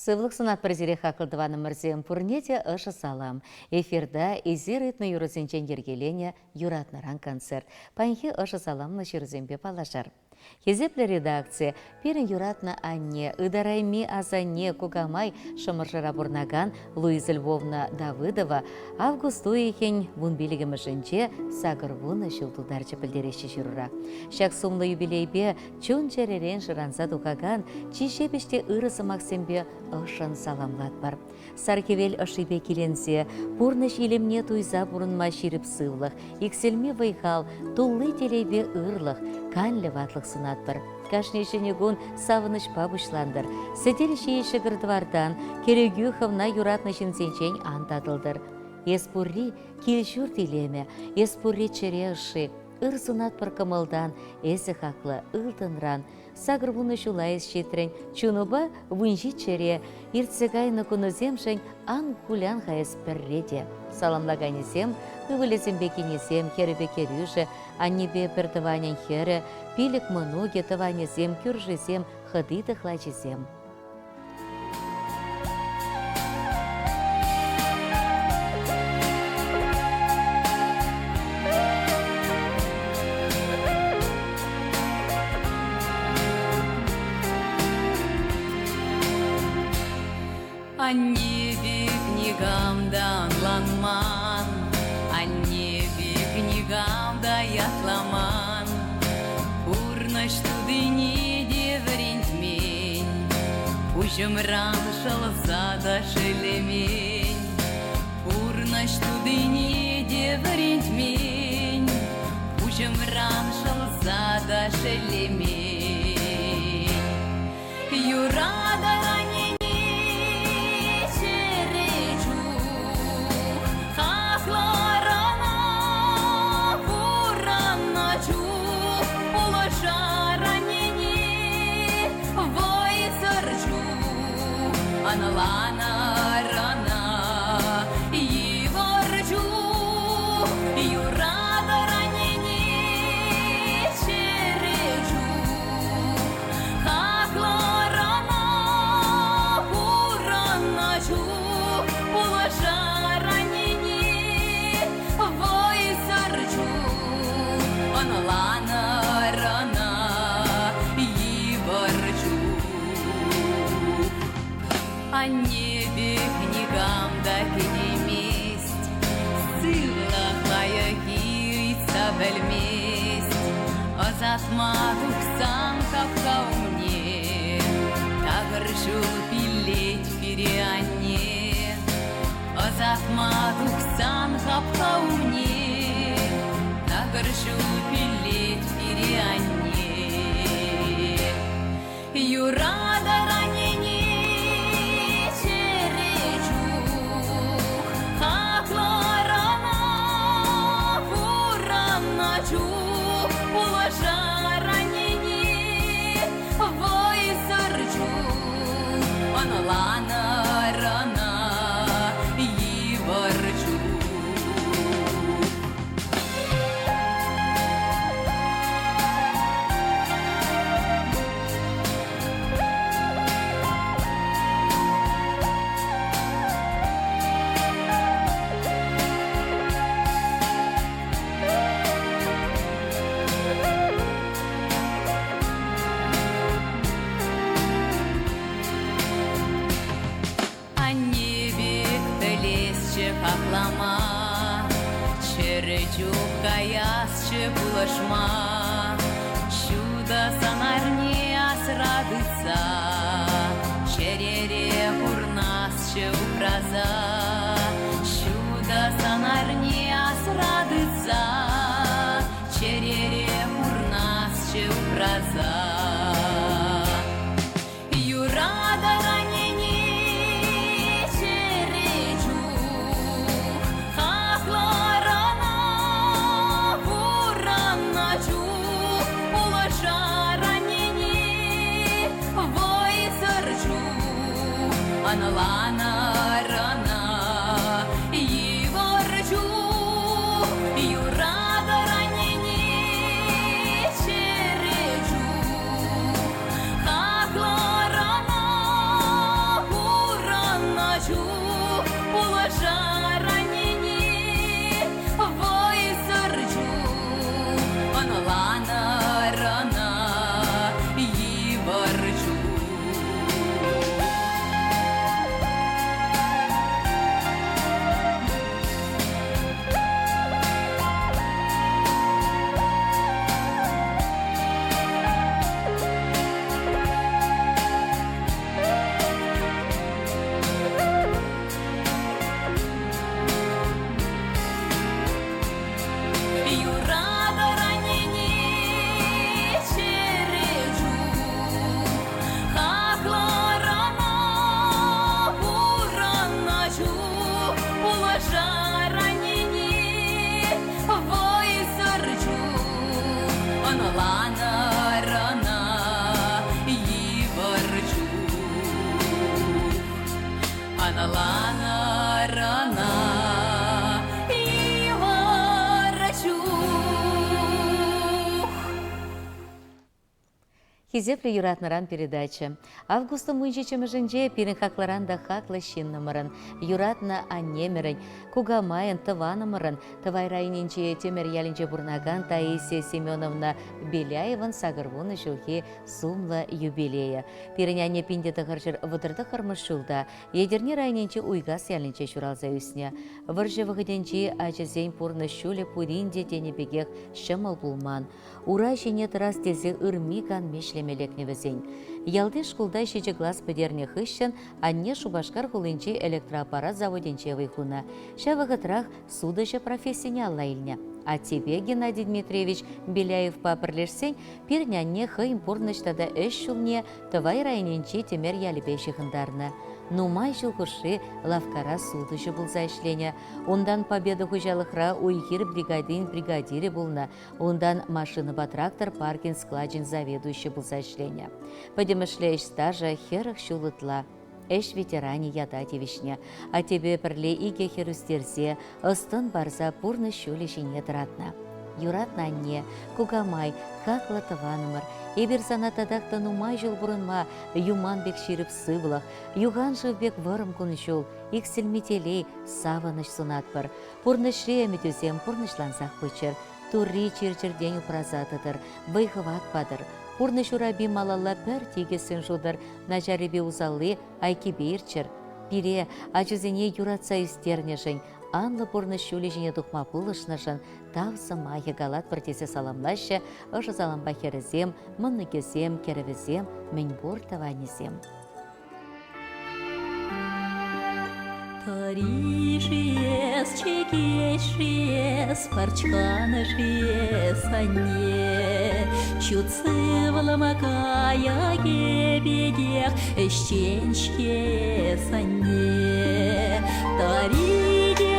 Сывлӑх сунатпӑр сире, хаклӑ тӑванӑмӑрсем, пурне те ӑшӑ салам. Эфирта эсир ыйтнӑ юрӑсенчен йӗркеленӗ Юратнӑран концерт. Паянхи ӑшӑ саламлӑ ҫырусемпе паллашар. Хисеплӗ редакци, пирӗн юратнӑ анне, ытарайми асанне, кукамай Шӑмӑршӑра пурӑнакан Луиза Львовна Давыдова август уйӑхӗн вунпиллӗкмӗшӗнче 80 ҫул тултарчӗ пӗлтереҫҫӗ ҫырура. Ҫак сумлӑ юбилейпе чун-чӗререн шӑранса тухакан чи ҫепӗҫ те ырӑ сӑмахсемпе ӑшшӑн саламлатпӑр. Сар хӗвел ӑшшипе киленсе, пурнӑҫ илемне туйса пурӑнма ҫирӗп сывлӑх, иксӗлми вӑй-хал, тулли телейпе ырлӑх, канлӗ ватлӑх сунатпӑр. Кашни ҫӗнӗ кун савӑнӑҫпа пуҫлантӑр. Сӗтел ҫийӗ ҫӑкӑр-тӑвартан, кӗрекӳ хӑвна юратнӑ ҫынсенчен ан татӑлтӑр. Эс пурри кил-ҫурт илемӗ, эс пурри чӗре ӑшши. Ыр сунатпӑр кӑмӑлтан, эсӗ хаклӑ ылтӑнран. 80 ҫула эс ҫитрӗн, чунупа вунҫиччӗре. Иртсе кайнӑ кунусемшӗн ан кулян-ха эс пӗрре те. Саламлаканӗсем, ывӑлӗсемпе кинӗсем, хӗрӗпе кӗрӳшӗ, аннепе пӗртӑванӗн хӗрӗ, пилӗк мӑнукӗ, тӑванӗсем, кӳршисем, хӑти-тӑхлачисем. Анне пек никам та ӑнланман, анне пек никам та ятламан. Пурнӑҫ тутине те вӗрентмен, пуҫӑмран шӑлса та шеллемен. Пурнӑҫ тутине те вӗрентмен, пуҫӑмран шӑлса та шеллемен. Юратӑр аннене чӗре чух, хаклӑр ӑна пурӑннӑ чух, пулӑшар аннене вӑйсӑр чух, ӑнланӑр ӑна йывӑр чух, юратӑр аннене чӗре чух. Хаклӑ ӑна пурӑннӑ чух, пулӑшар аннене вӑйсӑр чух, ӑнланӑр ӑна йывӑр чух. Анне пек никам та кӗтеймест, сывлӑх лайӑххи ыйтса пӗлмест. Ӑсатма тухсан хапха умне такӑр ҫул пиллет пире анне. Ӑсатма тухсан хапха умне такӑр ҫул пиллет пире анне. Юратӑр аннене чӗре чух, хаклӑр ӑна пурӑннӑ чух, пулӑшар аннене вӑйсӑр чух, ӑнланӑр ӑна йывӑр чух. Анне пек пӗлесчӗ хаклама, чӗрӗ чух каясчӗ пулӑшма. Ҫутӑ сӑнарне асра тытса, чӗрере пурнасчӗ упраса. Ҫутӑ сӑнарне асра тытса, чӗрере пурнасчӗ упраса. Юратӑр аннене чӗре чух, хаклӑр ӑна пурӑннӑ чух, пулӑшар аннене вӑйсӑр чух, ӑнланӑр ӑна йывӑр чух, юратӑр аннене чӗре чух. Хаклӑ ӑна. Ӑнланӑр ӑна йывӑр чух. Хисеплӗ юратнӑран передача. Августӑн мунчи-чӑмӑшӗнче пирӗн хаклӑран та хаклӑ ҫыннӑмӑрӑн, юратнӑ аннемӗрӗн, кукамайӑн, тӑванӑмӑрӑн Тӑвай районӗнчи Тӗмер ялӗнче пурӑнакан Таисия Семеновна Беляевӑн 80 ҫулхи сумлӑ юбилейӗ. Пирӗн анне 1939 ҫулта Етӗрне районӗнчи Уйкас ялӗнче ҫуралса ӳснӗ. Вӑрҫӑ вӑхӑтӗнчи ачасен пурнӑҫ ҫулӗ пурин те тенӗ пекех ҫӑмӑл пулман. Ура ҫине тӑрас тесе ырми-канми ӗҫлеме лекнӗ вӗсен. Ялти шкулта ҫичӗ класс пӗтернӗ хыҫҫӑн анне Шупашкар хулинчи электроаппарат заводӗнче вӑй хунӑ. Ҫав вӑхӑтрах сутӑҫӑ профессине алла илнӗ. Аттепе Геннадий Дмитриевич Беляевпа пӗрлешсен пирӗн анне хӑйӗн пурнӑҫ тата ӗҫ ҫулне Тӑвай районӗнчи Тӗмер ялӗпе ҫыхӑнтарнӑ. Нумай ҫул хушши лавккара сутуҫӑ пулса ӗҫленӗ. Унтан Победа хуҫалӑхра уй-хир бригадин бригадирӗ пулнӑ. Унтан машинӑпа трактор паркӗн склачӗн заведующийӗ пулса ӗҫленӗ. Пӗтӗмӗшле ӗҫ стажӗ 40 ҫул ытла. Ӗҫ ветеранӗ ята тивӗҫнӗ. Аттепе пӗрле икӗ хӗр ӳстерсе, ӑс-тӑн парса пурнӑҫ ҫулӗ ҫине тӑратнӑ. Юратнӑ анне, кукамай, хаклӑ тӑванӑмӑр, эпир сана татах та нумай ҫул пурӑнма юман пек ҫирӗп сывлӑх, юхан шыв пек вӑрӑм кун-ҫул, иксӗлми телей, савӑнӑҫ сунатпӑр. Пурнӑҫри ӗмӗтӳсем пурнӑҫлансах пыччӑр, Турри чир-чӗртен упраса тӑтӑр, вӑй-хӑват патӑр. Пурнӑҫ урапи малалла пӗр тикӗссӗн шутӑр, начаррипе усалли айккипе иртчӗр. Пире, ачусене юратса ӳстернӗшӗн, анлӑ пурнӑҫ ҫулӗ ҫине тухма пулӑшнӑшӑн тав сӑмахӗ калатпӑр тесе саламлаҫҫӗ ӑшӑ салампа хӗрӗсем, мӑнукӗсем, кӗрӗвӗсем, мӗнпур тӑванӗсем. Тӑри-ши эс, чӗкеҫ-ши эс, пӑрчкан-ши эс, анне? Ҫут сывлӑм кайӑкӗ пекех ӗҫчен-ҫке эс, анне. Тӑри те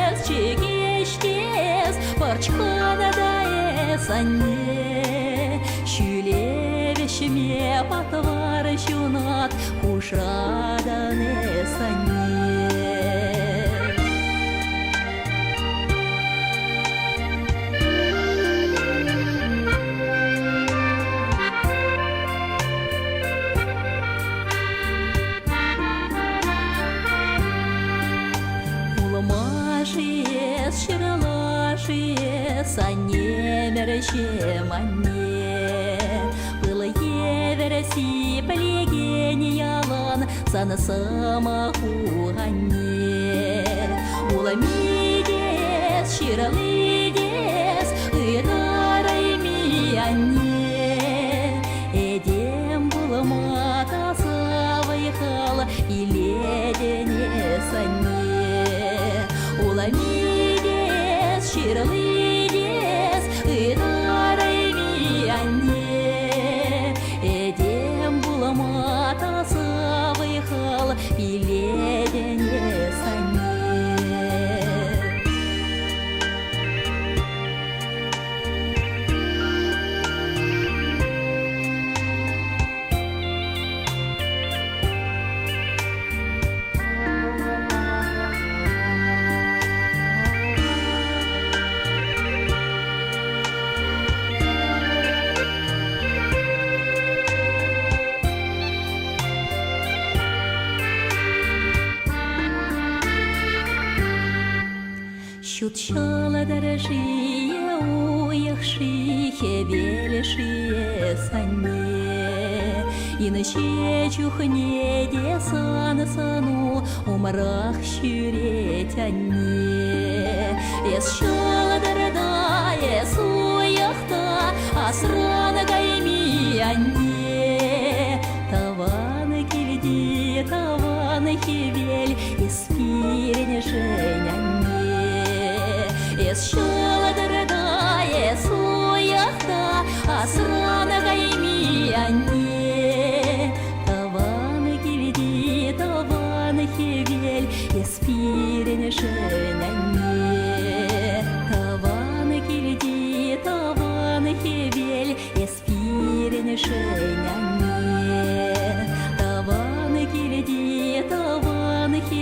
эс, чӗкеҫ те эс, пӑрчкан та эс, анне. Ҫӳле вӗҫме патвар ҫунат хушатӑн эс, анне. Улма-ши эс, ҫырла-ши эс, аннемӗр-ҫем, анне. Пыл евӗр сиплекен ялан сан сӑмаху, анне. Улми те эс, ҫырли те эс, ытарайми, анне. Этем пулма таса вӑй-хал илетӗн эс, анне. Улми те эс, ҫырли те эс, ытарайми, анне. Этем пулма таса вӑй-хал илетӗн эс, анне. Ҫут ҫӑлтӑр-ши уйӑх-ши, хӗвел-ши эс, анне? Инҫе чухне те сан сӑну умрах ҫӳрет, анне. Эс ҫӑлтӑр та, эс уйӑх та, асран кайми, анне. Тӑван килти тӑван хӗвел, эс пирӗншӗн, анне. Эс ҫӑлтӑр та, эс уйӑх та, асран кайми, анне. Тӑван килти тӑван хӗвел, эс пирӗншӗн, анне. Тӑван килти тӑван хӗвел, эс пирӗншӗн, анне. Тӑван килти тӑван хӗвел.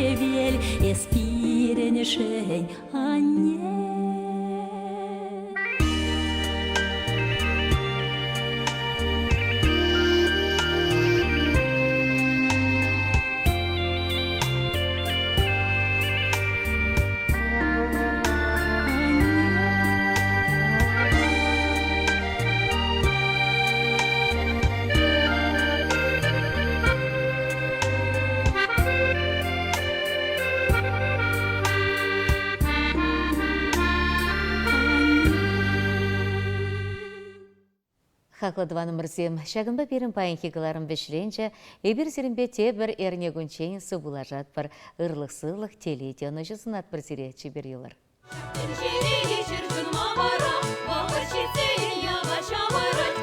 Хаклӑ тӑванӑмӑрсем, ҫакӑнпа пирӗн паянхи кӑларӑм вӗҫленчӗ. Эпир сирӗнпе тепӗр эрнекунччен сывпуллашатпӑр. Ырлӑх-сывлӑх, телей те ӑнӑҫу сунатпӑр сире, чипер юлӑр. Тӗнчере ҫӗр чунма вара, вӑхӑт ҫитсен яла ҫавӑрать.